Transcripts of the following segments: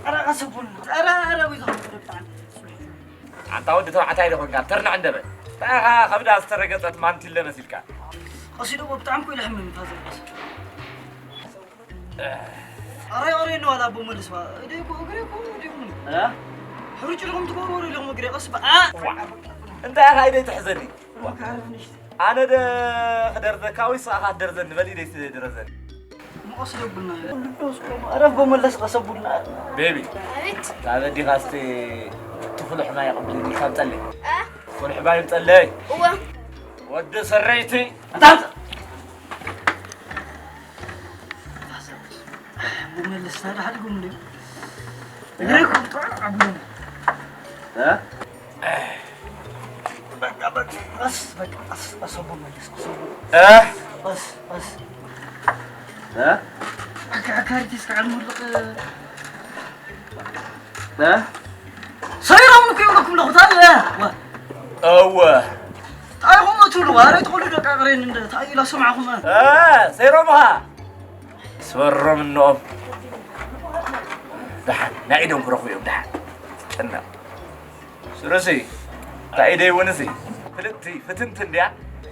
ኧረ ቀሰቡን፣ ኧረ፣ ኧረ፣ ወይ ዝኸፍቱ ብጣዕሚ። ኣንታ ወዲ ተባዕታይ ዶ ኾንካ? ተርናዕ እንደበል። እንታይ ኢኻ ከብዳ ዝተረገጸት ማንቲለ መሲልካ? ቀሲዶ ብጣዕሚ እኮ ኢለ ሕምም ታዘብኩት። ኣረ፣ ኣረ፣ እንደው ኣላ ኣቦ መልስ ባ። እደ እኮ፣ እግሬ እኮ፣ እደ እኮ። እ? ሕሩጭ ኢልኩም ትገብሩ፣ ወረ ኢልኩም እግሬ ቀስ በ-፣ ኣ! ዋ! እንታይ ኢኻ ኢደይ ትሕዘኒ? ዋ! ኣነ ደ ክደርዘካ ወይ ንስኻ ክትደርዘኒ? በል ኢደይ ስደረዘኒ። መቐስ ደጉልና። ኣረ ኣቦ መለስ ቀሰቡልና። ቤቢ፣ ኣቤት። ካብ ኣዲኻ እስቲ እቲ ፍሉሕ ማይ ኣቐብልኒ፣ ካብ ጠለይ። እ? ፍሉሕ ማይ ጠለይ። እወ። ወዲ ሰረይቲ። ኣታ ኣምጽእ። ኣቦ መለስ ታዲያ ሓዲጎም እንድዮም። እግረይ ክወቕዑ ዓብዮም። እ? በቃ፣ በቃ፣ ቀስ፣ በቃ፣ ቀስ፣ ቀስ፣ ኣቦ መለስ፣ ቀስ፣ ኣቦ። እ? ቀስ፣ ቀስ። እ? ኣካ-፣ ኣካሪት እስከ ዓል ሙሉቕ። እ? ሰይሮም እኮ ይብለኩም ኣለኹ፣ ታይ፣ እ? ዋ። እወ። ታይ ኢኹም እትብሉ? ኣረ ትቕሉ ደቂ ኣቕሬን እንደ፣ ታይ ኢላ ሰማዕኹም፣ እ? እ፣ ሰይሮምኻ። ስበሮም እንኦም። ደሓን፣ ናይ ኢዶም ክረኽቡ እዮም፣ ደሓን። ጨነቕ። ስሩሲ፣ እታ ኢደይ እውን እሲ፣ ፍልጥቲ፣ ፍትንቲ እንድያ፣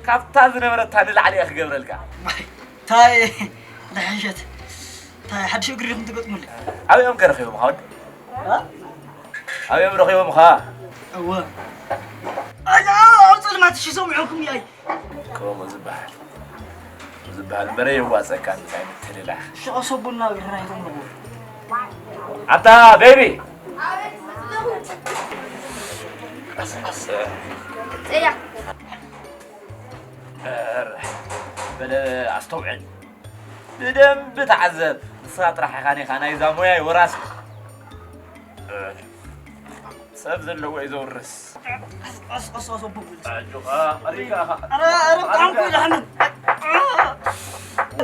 ካብታ ዝነበረታ ንላዕሊ እየ ክገብረልካ። ታይ፣ ዝሓሸት። ታይ፣ ሓድሽ እግሪ ኢኹም ትገጥሙለይ? ኣበይ እዮም ከ ረኺቦምኻ ወዲ? እ? ኣበይ እዮም ረኺቦምኻ? እወ። ኣያ፣ ኣብ ጸልማት እሺ፣ ሰሚዖምኩም ያይ። ከምኡ ዝበሃል፣ ዝበሃል እምበር የዋጸካ እንታይ ምትልላኽ። ሽቐ ሰቡና ግርና ይኹን። ኣታ ቤቢ! ቀስ፣ ቀስ። እያ። ኧረ፣ በለ ኣስተውዕል። ብደንቢ ተዓዘብ። ንስኻ ጥራሕ ኢኻ ኔኻ ናይዛ ሞያይ ወራሲ። እ፣ ሰብ ዘለዎ እዩ ዘውርስ። ቀስ፣ ቀስ፣ ቀስ፣ ቀስ፣ ኣቦ። ኣጆኻ፣ ኣሪካ ኢኻ። ኧረ፣ ኧረ፣ ብጣዕሚ እኮ ይደሕንን።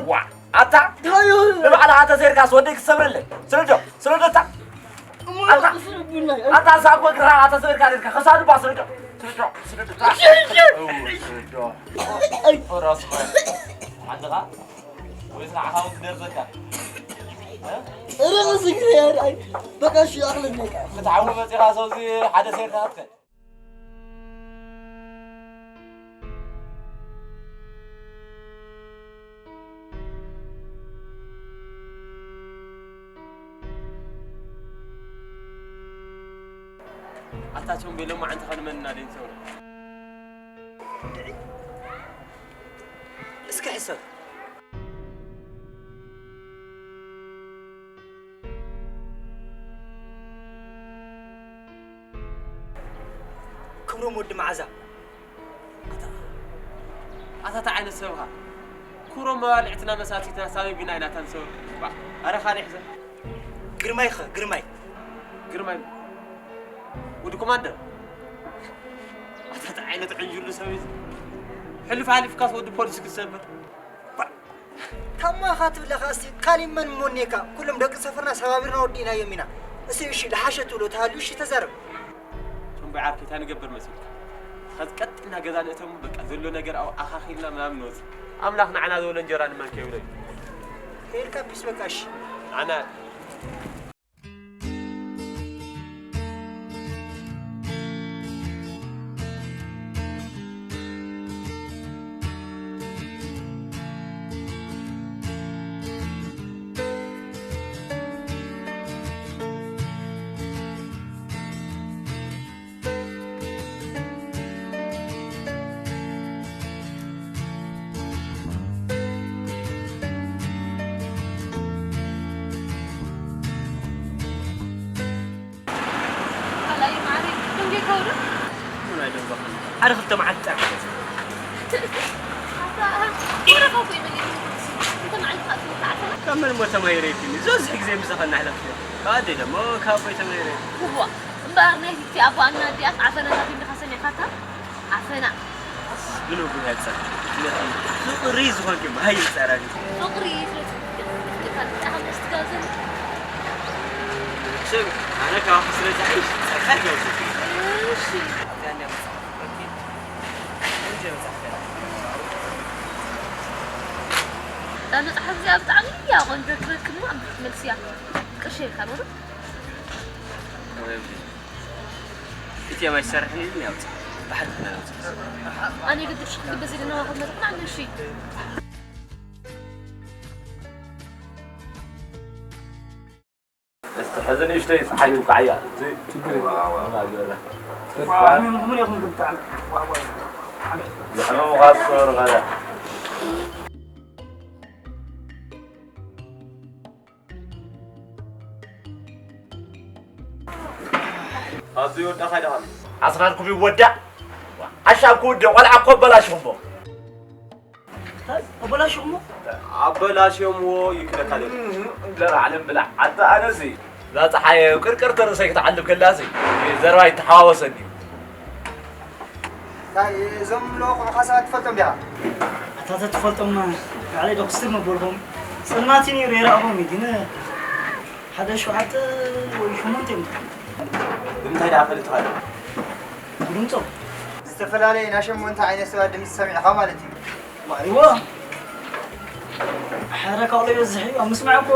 ዋ፣ ኣታ፣ ኣዩ። ንባዕልኻ ተሰይርካስ ወደይ ክትሰብረለይ? ስረዶ፣ ስረዶ ኣታ። እሞ ኣታ፣ እሱ ቡና፣ ኣታ ሳቆ ግራ ኣታ ሰይርካ ደልካ፣ ከሳዱ ባ ስረዶ፣ ስረዶ፣ ስረዶ ኣታ። እሺ፣ እሺ። እው፣ ስረዶ። ኣይ። ራስ ማይ። ዓድኻ? ወይስ ንዓኻ እውን ክደርዘካ? እ? ኧረ፣ ምስግር እየ፣ ኣይ፣ በቃ፣ እሺ፣ ኣኽለኒ፣ በቃ። ክትሓዊ መፂኻ፣ ሰብዚ ሓደ ሰይርካ ክትከድ። ኣታ ቾምቤ፣ ሎማዓንቲ ኸ ንመን ኢና ደይንሰውር? እስከ ሕሰብ። ክብሮም ወዲ መዓዛ። ኣታ፣ ኣታ እንታይ ዓይነት ሰብኻ? ክብሮም መባልዕትና መሳቲትና ሳቢቢና ኢና እታ ንሰብ። ባ፣ ኣረ ካልእ ሕዘ። ግርማይ ኸ፣ ግርማይ። ግርማይ ወዲ ኮማንደር። ኣታ እንታይ ዓይነት ዕንጅሉ ሰብ እዩ እዚ? ሕሉፍ ሓሊፍካስ ወዲ ፖሊስ ክትሰብር። ባ፣ ታማ ኢኻ ትብለኻ እስቲ ካሊእ መን እሞ እኒኤካ? ኩሎም ደቂ ሰፈርና ሰባቢርና ወዲእናዮም ኢና። እስቲ እሺ፣ ልሓሸ ትብሎ ተሃልዩ እሺ ተዛረብ። ቶም ብዓርከይ እንታይ ንገብር መሲልካ? ኸዚ ቀጥ ኢልና ገዛ ንእተሙ፣ በቃ ዘሎ ነገር ኣው-፣ ኣኻኺልና ምናምን ንወፅእ። ኣምላኽ ንዓና ዝበሎ እንጀራ ንመን ከይብሎ እዩ። ከይልካ ፒስ በቃ እሺ። ንዓና ሓደ ክልተ መዓልቲ ጥራሕ። ኣታ፣ ወረኻ እኮ ይመልስ። እንተ መዓልቲ ኸኣ ትምጣ ዓፈና። ካብ መን እሞ ተማሂረ ኢልክኒ? ዝበዝሕ ግዜ ምሳኻ እናሕለፍኩ። ካብ ኣደይ ደሞ ካብ ኣቦይ ተማሂረ። እዋ፣ እምበኣር ናይ ቲቲ ኣቦኣና ኣዲኣስ ዓፈናታት እንዲኻ ሰሚዕካታ? ዓፈና። ብንጉ ያጸር። ፍቕሪ ዝኾንኪ ማይ ይጸራግ። ፍቕሪ ፍልጥ። ፍልጥ ካልእ ጣዕም ደስ ትጋብዘኒ። ሰብ፣ ኣነ ካብ ስለ ዝዓይሽ ጸርፋ ይገብር። እሺ። ኣብዚኣ እንዲያ መጽሓፍ ረኪብ። ቆንጆ መጽሓፍ እያ። እዛ መጽሓፍ እዚኣ ብጣዕሚ እያ ቆንጆ፣ ትረክብና እምበር ክትመልስያ ቅርሺ የብልካን ወዶ? ወይ፣ እቲ ማይ ሰርሕኒ ግን ያውጽእ። ባሕሪ ክና ያውጽእ። ኣነ ግድሽ ክትግበዝ ኢለ ነዋ ክመጽእ ብጣዕሚ እሺ። እስቲ ሕዚ ንእሽተይ ፀሓይ ትውቃዕ እያ። ችግር የለም። ዝሕመሙኻ ዝሰበሩ ኸዳ። ኣብዚ ወዳኻ ይደሃል። ኣስናንኩም ይወዳእ። ዓሻ ክውድእ ቆልዓ እኮ ኣበላሽኹሞ። እንታይ? ኣበላሽኹሞ? ኣበላሽዮምዎ ይክለካ ደሎ። እም፣ እም፣ እም፣ ዘርዓለም ብላዕ። ኣታ ኣነሲ፣ እዛ ጸሓይ ኣብ ቅርቅርቲ ርእሰይ ክትዓልብ ከላሲ፣ ዘረባ ይተሓዋወሰኒ እዩ። እንታይ፣ እዞም ለወቑዕኻ ሰባት ትፈልጦም ዲኻ? ኣታ ተትፈልጦም፣ ባዕለይ ዶ ክስትር መበልኩም። ጸልማት እዩ ነይሩ፣ የራእኹም እዩ፣ ግን ሓደ ሸውዓተ ወይ ሸሞንተ እዮም። ብምንታይ ደኣ ፈሊጥኻ? ብድምጾም። ዝተፈላለየ ናይ ሸሞንተ ዓይነት ሰባት ድምጺ ሰሚዕኻ ማለት እዩ። ዋይዎ! ሓረ ካቕሎ ይበዝሕ እዩ። ኣብ ምስማዕ እኮ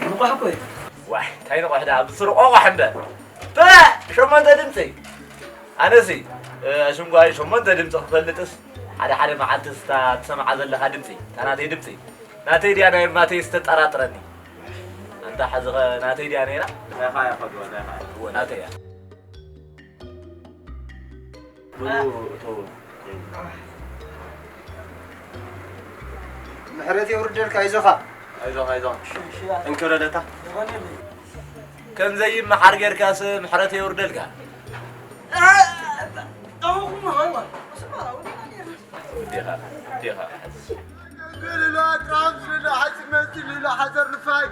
ንቑሕ እኮ እዩ። ዋይ፣ እንታይ ንቑሕ ደኣ? ብስሩ ቆቋሕ እምበር። ፐ! ሸሞንተ ድምጺ። ኣነሲ፣ እ፣ ኣሽንጓይ ሸሞንተ ድምጺ ክፈልጥስ፣ ሓደ ሓደ መዓልትስ እታ ትሰምዓ ዘለኻ ድምጺ፣ እታ ናተይ ድምጺ፣ ናተይ ድያ ናይ ማተይስ ተጠራጥረኒ። ኣንታ ሓዚ ኸ ናተይ ድያ ነይራ? ናይኻ እያ ኸድዋ፣ ናይኻ እያ። እወ፣ ናተይ እያ። ምሕረት የውርደልካ፣ ኣይዞኻ። ኣይዞኻ፣ ኣይዞኻ። እንክረደታ። ከም ዘይመሓር ጌርካስ ምሕረት የውርደልካ። ወዴኻ፣ ወዴኻ። ገለሎ ኣጥራም ዝለሎ ሓፂን መፂን ለሎ ሓሰር ንፋይ።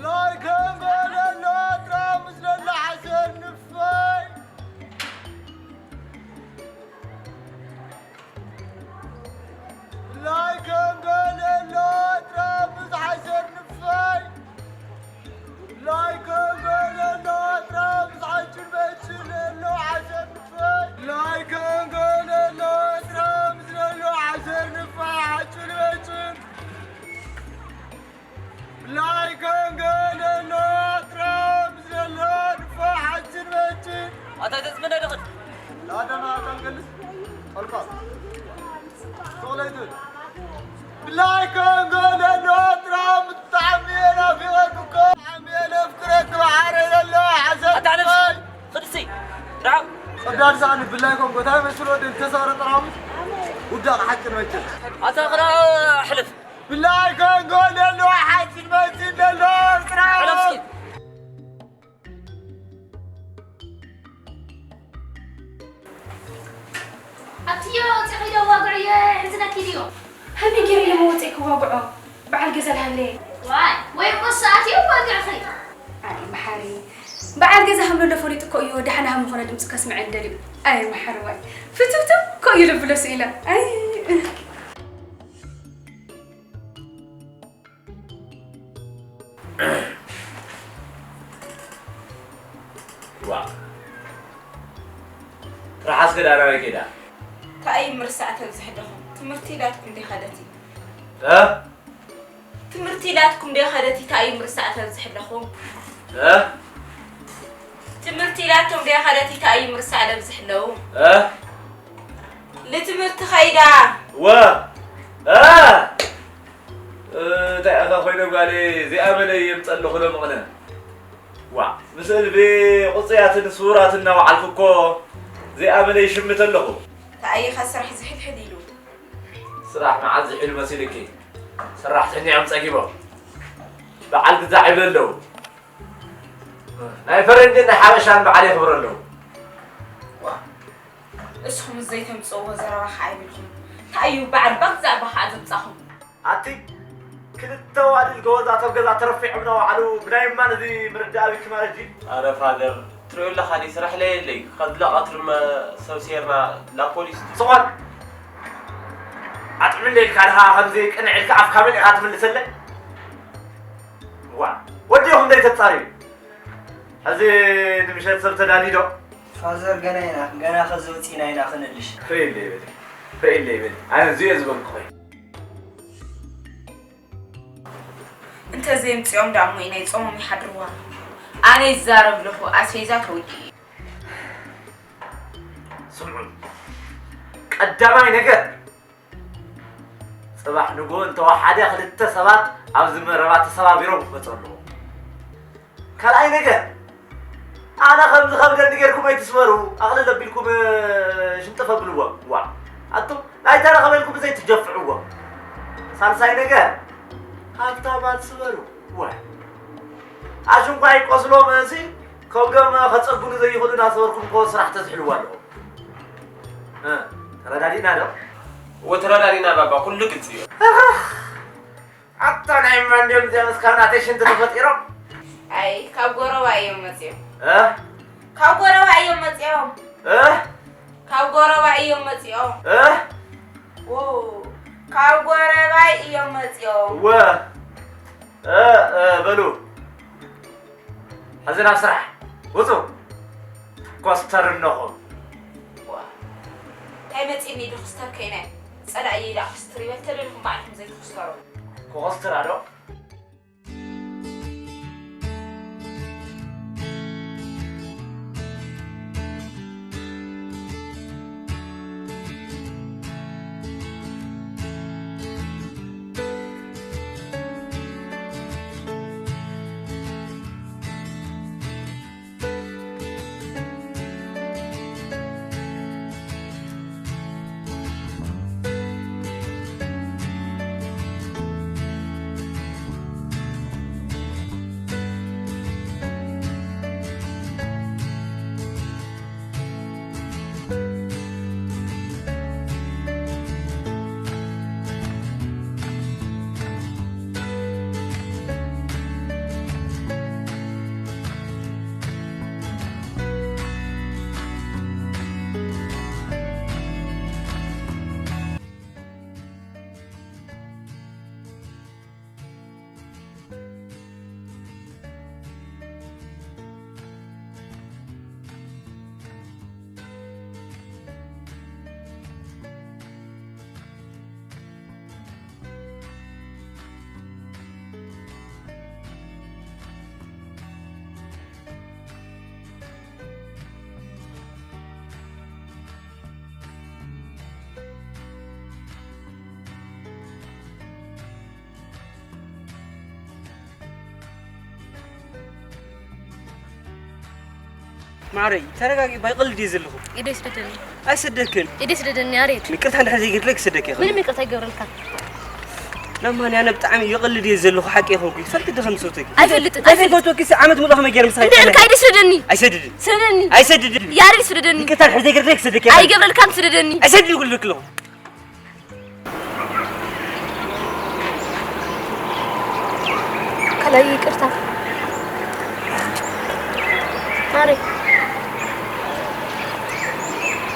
ላይከም ገለሎ ኣጥራም ዝለሎ ሓሰር ንፋይ። ላይከም ገለሎ ኣጥራም ዝሓሰር ንፋይ። ላይከም ገለሎ ኣጥራም ዝሓጭን መጭን ዘሎ ሓሰር ንፋይ። ላይከም ገለሎ ኣጥራም ዝለሎ ሓሰር ንፋይ ሓጭን መጭን። ላይከም ገለሎ ኣጥራም ዝለሎ ንፋይ ሓጭን መጭን። ኣታ ተጽመዳ ደኸት። ላደና ኣታ ገልስ። ጠልፋ። ሶለይቱ። ብላይከም ገለሎ ኣጥራም ብጣዕሚ እየ ናፊቐኩ እኮ። ብጣዕሚ እየ ነፍቅረኪ ብሓረ ዘሎ ሓሰር ኣታ ነብሲ። ንፋይ። ኽድሲ። ርሓቕ። ቀዳድ ሰኣኒ ብላይከም ጎታ መስሎ ወደ ተሳረ ጠራሙስ። ውዳቕ ሓጭን መጭን። ኣታ ኽዳ ሕልፍ። ብላይ ኮንጎ ደሎ ሓፂን መፂን ደሎ ጥራሕ። ሕለፍኪ። ኣብትዮ ወፂኺ ዶ ዋግዕዮ ሕዝነኪ ድዮ? ሃመይ ገይረ ኢለ መወፀይ ክዋግዖ? በዓል ገዛ ልሃለየ። ዋይ፣ ወይ እኮ ሰዓት እዩ ዋግዕኺ። ኣይ መሓሪ፣ በዓል ገዛ ከም ዘሎ ፈሊጡ እኮ እዩ ደሓን ሃም ዝኾነ ድምፂ ከስምዐን ደልዩ። ኣይ መሓሪ ዋይ፣ ፍትውትው እኮ እዩ ልብሎ ስኢላ። ኣይ። ዋ። ትርሓስ ከዳ ናበይ ከይዳ? እንታይ ምርሳዕ ተብዝሕ ኣለኹም? ትምህርቲ ኢላትኩም ዲኻ ደቲ? እ? ትምህርቲ ኢላትኩም ዲኻ ደቲ? እንታይ ምርሳዕ ተብዝሕ ኣለኹም? እ? ትምህርቲ ኢላቶም ዲኻ ደቲ? እንታይ ምርሳዕ ለብዝሕ ኣለዉ? እ? ልትምህርቲ ኸይዳ። ወ? እ? እንታይ ኢኻ ኮይነ ጓለይ፣ እዚኣ በለይ የምፀ ኣለኹ ሎምቕነ። ዋእ፣ ምስ እልፊ ቁፅያትን ስውራትን እናወዓልኩ እኮ እዚኣ በለይ ይሽምት ኣለኹ። ተኣይኻ ስራሕ ዝሕልሕል ኢሉ። ስራሕ መዓዝ ዝሕሉ መሲልኪ? ሰራሕተኛ እዮም ፀጊቦም። በዓል ግዛዕ ይብሉ ኣለዉ። ናይ ፈረንጅን ናይ ሓበሻን በዓል የኽብሩ ኣለዉ። ዋእ፣ እስኹም ዘይተምጽእዎ ዘረባ ኸዓ ይብልኩም። እንታይ እዩ በዓል በግዛእ ባኻ ዘምጻኹም? ኣቲ ክልተ ዋልል ጎበዛት ኣብ ገዛ ተረፊዖም እናወዓሉ ብናይ እማን እዚ ምርዳእ ኣቢልኪ ማለት ድዩ? ኣረ ፋደር፣ ትሪኦ ኣለኻ ድዩ? ስራሕ ለየለይ። ከድላ ቀትሪ መ-፣ ሰብ ሴርና ላፖሊስ። ስቕ በል! ኣጥዕምለይ ኢልካ ድኻ ከምዚ ቅንዕ ኢልካ ኣፍካ መሊእኻ ትምልሰለይ? ዋ፣ ወዲኹም ዘይተጻርዩ። ሕዚ ንምሸት ሰብ ተዳልዩ ዶ? ፋዘር፣ ገና ኢና፣ ገና ኸዚ ወጺእና ኢና ኽንልሽ። ርእየለይ በሊ፣ ርእየለይ በሊ። ኣነ እዚኦ ዝበልኩ ኾይ። እንተ ዘየምጽኦም ደኣ እሞ ናይ ጾሞም ይሓድርዋ። ኣነ ይዛረብ ኣለኹ፣ ኣስቤዛ ተወዲኡ። ስምዑ፣ ቀዳማይ ነገር፣ ጽባሕ ንግሆ እንተወሓደ ክልተ ሰባት ኣብዚ መረባ ተሰባቢሮም ክመጹ ኣለዎም። ካልኣይ ነገር፣ ኣነ ከም ዝኸብደኒ ጌርኩም ኣይትስበሩ፣ ኣቕልል ኣቢልኩም፣ እ፣ ሽምጥፍ ኣብልዎም። ዋ፣ ኣቱም ናይ ተረኸበ ኢልኩም ዘይትጀፍዕዎም። ሳልሳይ ነገር፣ ሃብታማት ስበሩ። ዋ፣ ኣሽንኳይ ቆስሎም እዚ ከብዶም ከጸግኑ ዘይኽእሉ እናሰበርኩም እኮ ስራሕ ተዝሕልዎ ኣለኹም። እ፣ ተረዳዲእና ዶ? እወ፣ ተረዳዲእና ባባ፣ ኩሉ ግልጺ እዩ። ኣታ ናይ ማን ድዮም እዚኦም እስካብ ናተይ ሽንቲ ተፈጢሮም? ኣይ፣ ካብ ጎረባ እዮም መጺኦም። እ? ካብ ጎረባ እዮም መጺኦም። እ? ካብ ጎረባ እዮም መጺኦም። እ? ዎ፣ ካብ ጎረባይ እዮም መጺኦም። እወ። እ፣ እ፣ በሉ። ሕዚ ናብ ስራሕ። ውጹ። ኮስተር እንኹም። ዋ። እንታይ መጺእኒ ድኹስተር ከይነ? ጸላእየይ ደኣ ክስትር ይበል ተደልኹም ባዕልኹም ዘይትኹስተሩ። ክኾስትር ኣዶ? ማዕረይ፣ ተረጋጊ፣ ባይ ቀልድ እየ ዘለኹ። ኢደይ ስደደኒ። ኣይሰደክን። ኢደይ ስደደኒ፣ ያሬድ። ይቅርታ እንድሕር ዘይገድለይ ክሰደክ እየ። ምንም ይቅርታ ኣይገብረልካን። ለማን፣ ኣነ ብጣዕሚ ይቕልድ እየ ዘለኹ፣ ሓቂ ይኾንኩ። ይፈልጥ ዶ ከም ዝፈትወኪ? ኣይፈልጥን፣ ኣይፈልጥን። ኣይፈትወኪ፣ ሲ ዓመት ሙሉእ ከመይ ገይረ ምሳኻ እንድሕር ይጸንሕ? ኢደይ ስደደኒ። ኣይሰድድን። ስደደኒ። ኣይሰድድን። ያሬድ ስደደኒ። ይቅርታ እንድሕር ዘይገድለይ ክሰደክ እየ። ኣይገብረልካን፣ ስደደኒ። ኣይሰድድን ይብለኪ ኣለኹ። ካልኣይ ይቅርታ። ማሬ።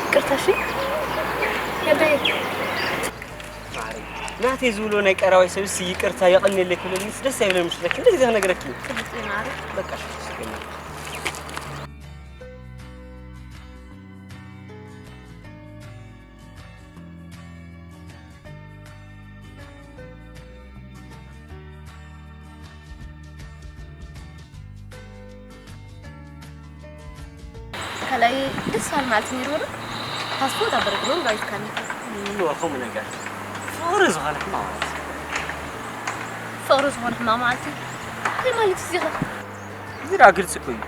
ይቅርታ፣ እሺ? የበይ? ማሬ። ናተይ ዝብሎ ናይ ቀራዋይ ሰብስ ይቅርታ የቐንየለይ ክብለኒስ ደስ ኣይብለኒ፣ ምሽ ለኪ እንደዚህ ነገር ለኪ። ትልቅ ማሬ። በቃ፣ እሺ። ካልኣይ ደስ በሃሊ መዓልቲ ነይርዎ ዶ? ፓስፖርት ኣብ በረድ እውን ራይትካ ነይሩ። እወ፣ ከምኡ ነገር። ፍቕሪ ዝኾነ ሕማቕ መዓልቲ። ፍቕሪ ዝኾነ ሕማቕ መዓልቲ? እንታይ ማለት እዩ እዚኸ? እዚ ደኣ ግልፂ እኮ እዩ።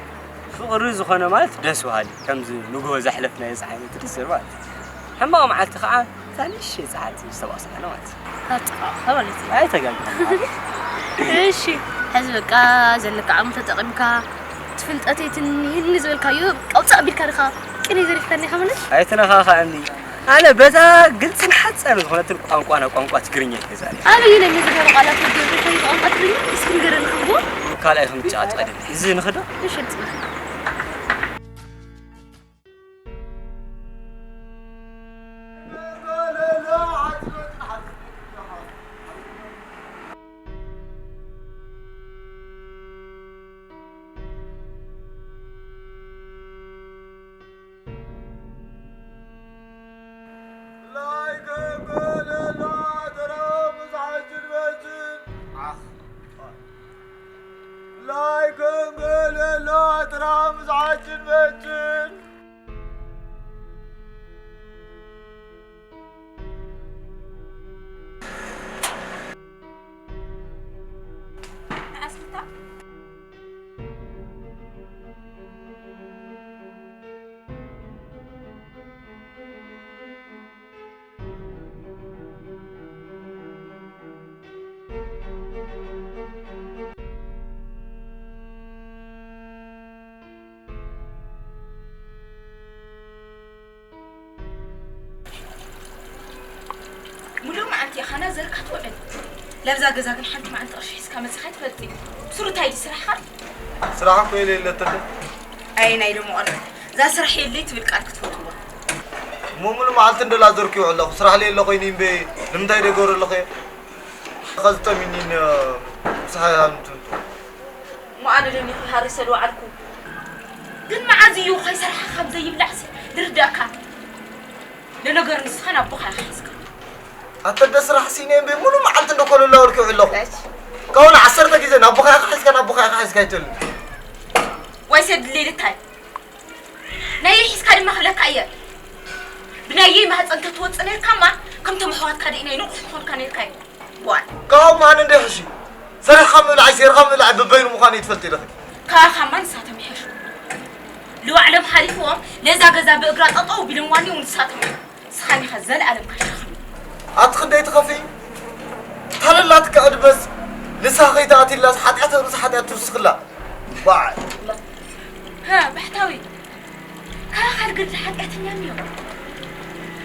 ፍቕሪ ዝኾነ ማለት ደስ በሃሊ፣ ከምዚ ንግሆ ዘሕለፍናዮ ፀሓይ ትድስር ማለት እዩ። ሕማቕ መዓልቲ ከዓ እታ ንእሽተይ ጸዓት ዝተባእሰና ማለት እዩ። ካብ ጥቓኻ ማለት እዩ። ኣይተጋግኻ። እሺ፣ ሕዚ በቃ ዘለካ ዓቕሚ ተጠቒምካ፣ እቲ ፍልጠተይ ትንሂኒ ዝበልካዮ ቀውጻእ ኣቢልካ ዲኻ? እኔ ዘሪፍካኒ ከመለስ? ኣይተነኻኻእኒ። ኣነ በዛ ግልጽን ሓጻርን ዝኾነትን ቋንቋ ናብ ቋንቋ ትግርኛ እየ ዛሬ። ኣበይ ነን ዝገሩ ቃላት ወዲኦም ከይተቋንቋ ትግርኛ? እስኪ ንገረኒ ክብዎ። ካልኣይ ከም ጫት ቀደም። እዚ ንኽዶ? እሺ፣ ጽና። ሙሉእ መዓልቲ ኢኻ ናዘርካ ትውዕል። ለብዛ ገዛ ግን ሓንቲ መዓልቲ ቅርሺ ሒዝካ መጺኻ ኣይትፈልጥን። ብስሩ እንታይ ድዩ ስራሕኻ? ስራሕ እኮ የለ የለ ተደ። ኣይ ናይ ሎሚ ቆልዑ። እዛ ስራሕ የለይ ትብል ቃል ክትፈትውዋ። እሞ ሙሉእ መዓልቲ እንደ ላዘርኩ ይውዕል ኣለኹ። ስራሕ ለየለ ኮይኑ እምበይ ንምንታይ ደገሩ ኣለኹ እየ? ኸዚ ጠሚኒን ምሳሕ ያምትንቱ። እሞ ኣነ ደኒ ይሃርሰ ዝወዓልኩ። ግን መዓዝ እዩ ከይሰራሕኻ ከም ዘይብላዕሲ ዝርዳእካ? ለነገር ንስኻ ናብ ኣቦኻ ኢኻ ሒዝካ። ኣተ ደ ስራሕ ሲነ እምበይ ሙሉ መዓልቲ እንደ ኮለላ ወልኪ ኣለኹ። እሺ። ካሁን ዓሰርተ ግዜ ናብ ኣቦኻ ኢኻ ሒዝካ፣ ናብ ኣቦኻ ኢኻ ሒዝካ ይትብል። ወይ ሰድለይ ልታይ? ናይ ሒዝካ ድማ ክብለካ እየ። ብናየይ ማህፀን ተትወፅእ ነርካማ፣ ከምቶም ኣሕዋትካ ደይ ናይ ንቑሕ ትኾንካ ነርካ እዩ። ዋይ። ካብኡ ማን እንደ ሕሺ? ሰሪሕኻ ምብላዕ፣ ሰሪሕኻ ምብላዕ በበይኑ ምዃኑ ይትፈልጥ ኢለኺ። ካባኻማ ንሳቶም ይሕሹ። ልባዕሎም ሓሊፍዎም፣ ነዛ ገዛ ብእግራ ጠጠው ቢሎምዋኒ እውን ንሳቶም እዮም። ንስኻን ኢኻ ዘለኣለምካ ሸኽሚ። ኣቲ ክንደይ ትኸፍኢ? ታለላትካ ዕድመስ ንሳ ከይትኣትይላስ ሓጢኣት ርእሲ ሓጢኣት ትውስኽላ። ባዕ። ሃ፣ ባሕታዊ። ካባኻ ልገድል ሓጢኣተኛ እኒኦ።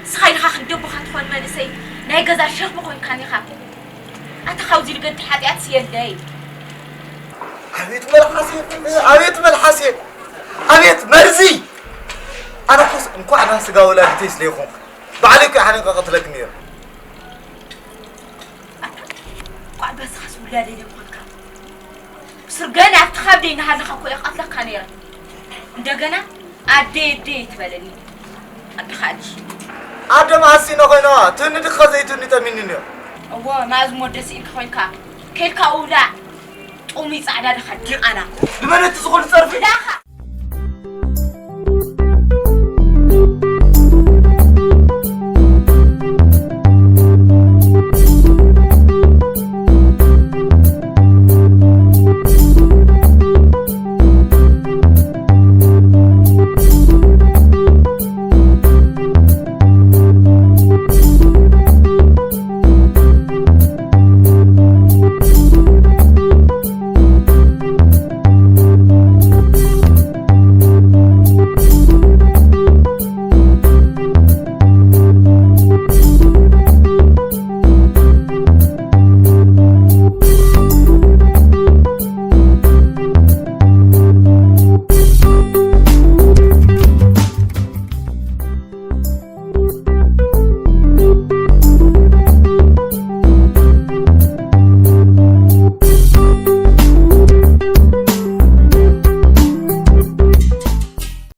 ንስኻ ኢልኻ ክንዲ ኣቦኻ ትኾን መንእሰይ ናይ ገዛ ሸኽሚ ኮይንካኒ ኢኻ። ኣታ ካብዚ ልገድል ሓጢኣትስ የለይ። ኣቤት መልሓስ፣ ኣቤት መልሓስ፣ ኣቤት መርዚ። ኣነ እኮስ እንኳዕ ናይ ስጋ ወላዲተይ ስለ ይኾንኩ ባዕለይ እኮ ሓነ ቀትለክ ነይረ። ኣታ እንኳዕ በስኻስ ውላደይ ደይኮንካ። ብስር ገና ኣብቲ ኻብደይ እናሃለኻ እኮ እየ ቀትለካ ነይረ። እንደገና ኣደይ ኣደይ ትበለኒ። ኣድኻ ኣልሽ። ኣደ መኣስ ኢነ ኮይነዋ፣ ትህኒ ድኻ ዘይትህኒ ጠሚኒ ነይሩ። እዎ፣ መኣዝ ሞደ ስኢንካ ኮይንካ። ከይድካ ውላዕ። ጥሙይ ጻዕዳ ድኻ ዲቓላ። ንመን እቲ ዝኾነ ጸርፊ? ዳኻ።